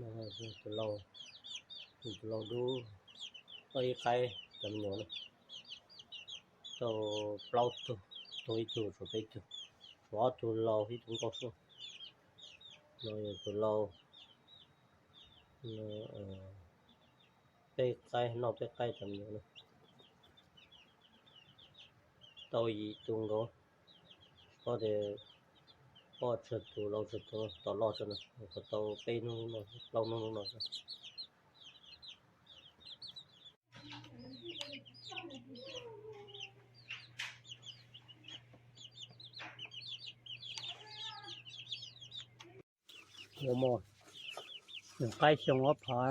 Tus lau, tus lau dub, tau ib qaib cov me nyuam na, tau plaub tug, tuag ib tug tshuav peb tug, tshuav ob tug lau ib tug nkauj xwb. No yog tus lau, peb qaib, noj peb qaib cov me nyuam na. Tau yim tug nkaus, paub tias poj tsawg tus lau tsawg tus, tom loj tso na, qhov tau peb hnub no, plaub hnub no. Nyuam qaib xyoo ob phav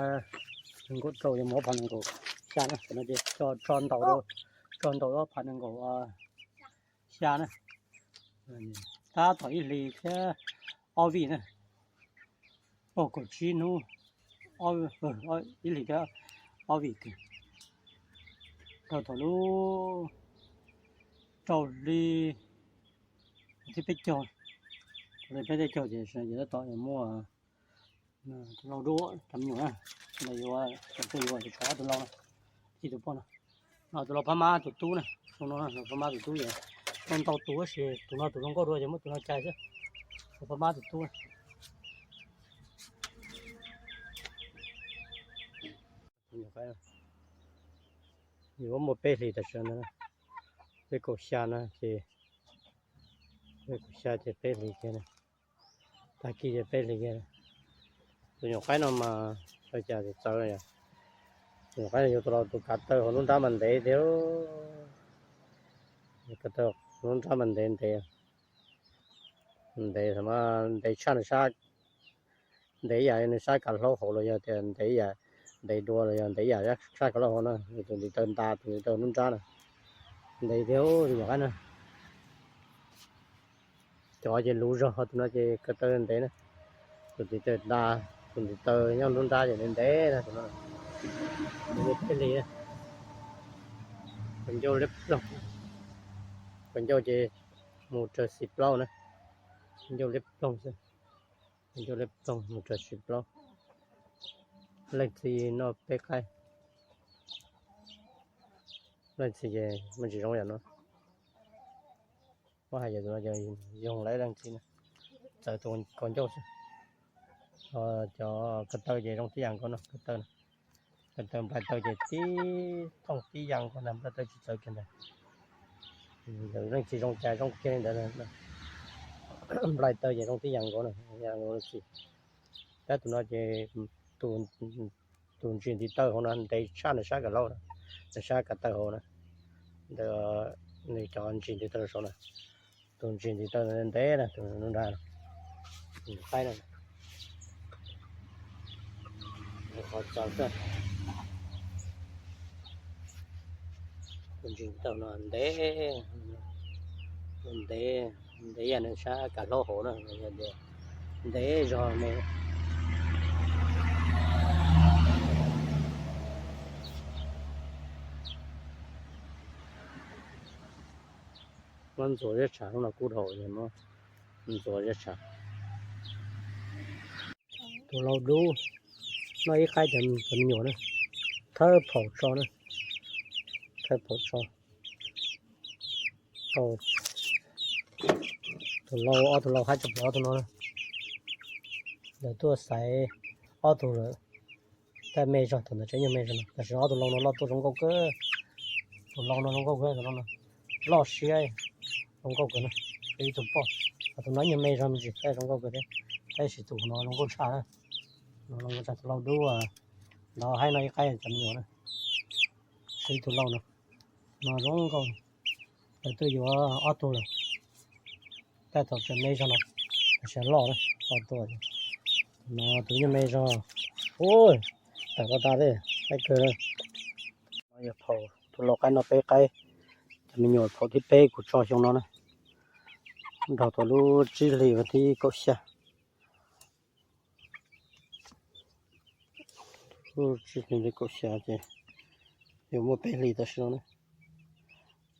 nees nkaum rau, yuav mus ob phav nees nkaum xya na, no ces tso ntaus, tso ntaus ob phav nees nkaum xya na. Tab tom ib hlis thiab ob vij na, kaum tsib hnub, ib hlis thiab ob vij kawg. Rau thaum lub rau hli thib peb caug, peb caug ces tab tom muaj tus lau dub cov me nyuam na, yuav, yuav tshuav ob tug lau no, ib tug poj no. No tus lau phab mab tus tub na, tus no lau phab mab tus tub yog, no ntau tus tab sis tus no tus zoo nkauj dua ces muab tus no cais xwb. Lau phab mab tus tub na. Yuav muaj peb hlis tam sim no, peb kaum xya na ces, peb kaum xya ces peb hlis kiag, tag kis ces peb hlis kiag. Tus nyuam qaib no mas ua cas txawv yom. Tus nyuam qaib no yog tus los tus kav taw hauv lub nrab mas ntev thiab. Kav taw lub nrab mas ntev ntev, ntev, ntev tshaj nws sab, ntev yam nws sab kav hlaub hauv los yog tias ntev yam, ntev dua los yog ntev yam sab kav hlaub hauv na. Tus ntiv taw nta, tus ntiv taw lub nrab na, ntev thiab tus nyuam qaib na. Cov ces luv zog, ho tus no ces kav taw ntev na. Tus ntiv taw nta, tus ntiv taw nyob lub nrab ces ntev ntev na, tus no. Nws peb hlis, kav ncauj liab ploog, kav ncauj ces mus raws xis plaub na, ncauj liab ploog xwb, ncauj liab ploog mus raws xis plaub. Leej txiv noj peb qaib, leej txiv ces muaj tsis zoo yam no. Muab hais yog tus no ces yoog lawv leej txiv na, txawv tus kav ncauj xwb. Cov kav taw ces zoo tib yam nkaus no, kav taw, kav taw nplai taw ces tib thooj tib yam nkaus ntag, nplai taw tsis txawv kiag ntag. Leej txiv zoo cas zoo kiag li ntawd, nplai taw ces zoo tib yam nkaus na, yam nkaus leej txiv. Tab tus no ces tus ntsis ntiv taw hauv no ntev tshaj nws sab kav hlaub, nws sab kav taw hauv na, ntawm nws cov ntsis ntiv taw saud na, tus ntsis ntiv taw ntev na, tus nrad, qaib na, qhov txawv xwb. Tus ntsis ntiv taw no ntev, ntev, ntev yam nws sab kav hlaub hauv na, yog tias ntev zog ne. Muab ntxuav ziab tshav, hnub no kub dhau ces muab ntxuav ziab tshav. Tus lau dub noj ib qaib cov me nyuam na, thawb phaum tso na, thawb phaum tso. Tus lau, ob tug lau haib tso plaws ob tug no na. Lawv tuaj xaiv ob tug lawm, tab me zog, thaum ntawd tseem nyuag me zog no, tab sis ob tug lau no loj tuaj zoo nkauj kawg. Tus lau no zoo nkauj kawg, tus no loj siab, zoo nkauj kawg na. Ib tug poj, tus no nyuag me zog me ntsis tab zoo nkauj kawg thiab, tab sis tus no zoo nkauj tshaj na. No zoo nkauj tshaj, tus lau dub ntawd haib noj ib qaib cov me nyuam na. Ib tug lau no, no zoo nkauj. Lawv tuaj yuav ob tug lawm, tab thaum tseem me zog no, tab sis loj na, loj tuaj. No tus nyuag me zog, ui, tawm ko tas li, qaib kawg. No yog phaum, tus lau qaib no peb qaib, cov me nyuam phaum thib peb kuv tso xyoo no na, nrog tau lub tsib hlis vas thib kaum xya. Lub tsib hlis kaum xya ces yuav muaj peb hlis tam sim no na.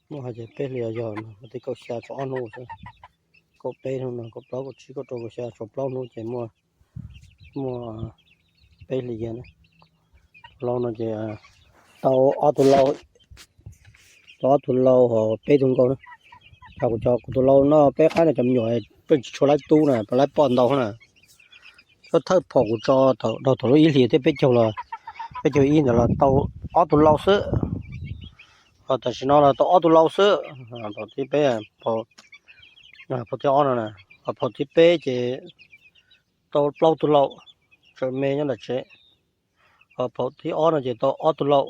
Muaj hais tias peb hlis yog no, vas thib kaum xya tshuav ob hnub xwb. Kaum peb hnub no, kaum plaub, kaum tsib, kaum rau, kaum xya, tshuav plaub hnub ces muaj, muaj Peb hlis kiag, tus lau no ces tau ob tug lau, tau ob tug lau hos peb tug nkauj na. Cov kuv cov kuv tus lau noj peb qaib no cov me nyuam pheej tsis tshua laib tub na, pheej laib poj ntau na. Thawj phom kuv tso rau thaum lub ib hlis thiab peb caug los, peb caug ib ntawd los tau ob tug lau xwb. Ho tam sim no los tau ob tug lau xwb. Phom thib peb, phom thib ob no, phom thib peb ces tau plaub tug lau, tseem me nyob nram tsev. Ho phom thib ob no ces tau ob tug lau.